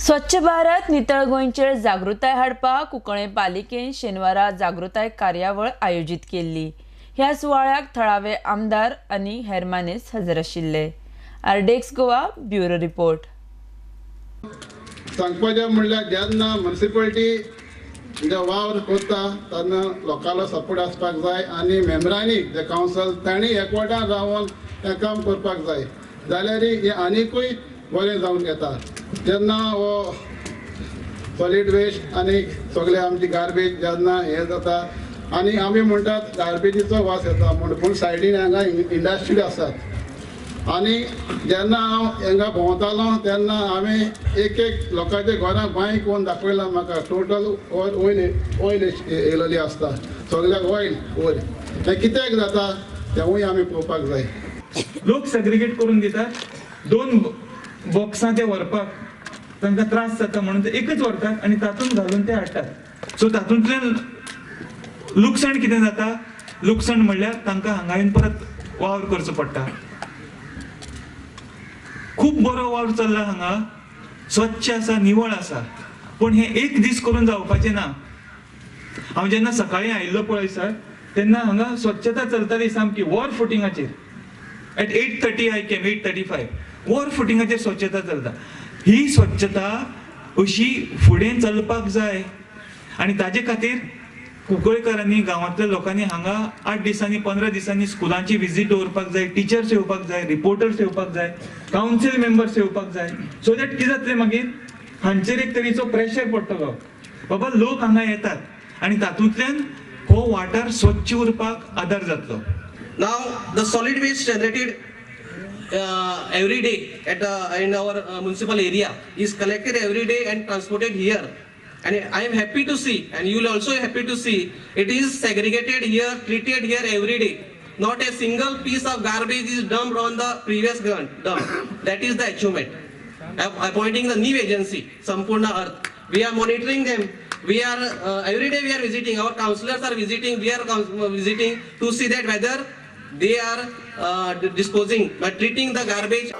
स्वच्छ भारत नितळ गोंयचेर जागृताय हाडपाक कुंकळे पालिकेन शेनवारा जागृताय कार्यावळ आयोजीत केल्ली. ह्या सुवाळ्याक थळावे आमदार आनी हेर मानेस्त हजर आशिल्ले. आरडेक्स गोवा ब्युरो रिपोर्ट. सांगपाचें म्हणल्यार जेन्ना म्युनिसिपालिटी जे वावर करता तेन्ना लोकांलो सपोर्ट आसपाक जाय आनी मेंबरांनी जे कावन्सिल तांणी एकवटान रावन हें काम करपाक जाय, जाल्यार हें आनिकूय बरें जावन येता. जेन्ना हो सॉलीड वेस्ट आनी सगळे आमची गार्बेज जेन्ना हें जाता आनी आमी म्हणटात गार्बेजीचो वास येता म्हूण, पूण सायडीन हांगा इंडस्ट्री आसात आनी जेन्ना हांव हांगा भोंवतालो तेन्ना हांवें एक एक लोकांच्या घरां बांयक वचून दाखयलां म्हाका टोटल ऑयल ऑयल येयलेली आसता, सगळ्याक ऑयल वयर. हें कित्याक जाता तेंवूय आमी पळोवपाक जाय. लोक सेग्रिगेट करून दितात, दोन बॉक्सां ते व्हरपाक तांकां त्रास जाता म्हणून ते एकच व्हरतात आनी तातूंत घालून ते हाडटात. सो तातूंतल्यान लुकसाण कितें जाता? लुकसाण म्हणल्यार तांकां हांगा येवन परत वावर करचो पडटा. खूब बरो वावर चल्ला हांगा, स्वच्छ आसा, निवळ आसा, पूण हें एक दीस करून जावपाचें ना. हांव जेन्ना सकाळीं आयिल्लो पळय सर, तेन्ना हांगा स्वच्छता चलताली सामकी वॉर फुटिंगाचेर. At 8:30 I came, 8:35 war फुटिंगाचेर स्वच्छता चलता. ही स्वच्छता अशी फुडें चलपाक जाय आनी ताजे खातीर कुंकळकारांनी, गांवांतल्या लोकांनी हांगा 8 दिसांनी 15 दिसांनी स्कुलांची विजीट दवरपाक जाय, टिचर्स येवपाक जाय, रिपोर्टर्स येवपाक जाय, कावन्सील मेंबर्स येवपाक जाय. सो that कितें जातलें मागीर हांचेर एक तरेचो प्रेशर पडटलो, बाबा लोक हांगा येतात आनी तातूंतल्यान हो वाठार स्वच्छ उरपाक आदार जातलो. Now the solid waste generated every day at in our municipal area is collected every day and transported here. And I am happy to see, and you will also happy to see, it is segregated here, treated here every day. Not a single piece of garbage is dumped on the previous dump. That is the achievement. Appointing the new agency, Sampurna Earth. We are monitoring them. We are every day we are visiting. Our councillors are visiting. We are visiting to see that whether they are disposing, but treating the garbage.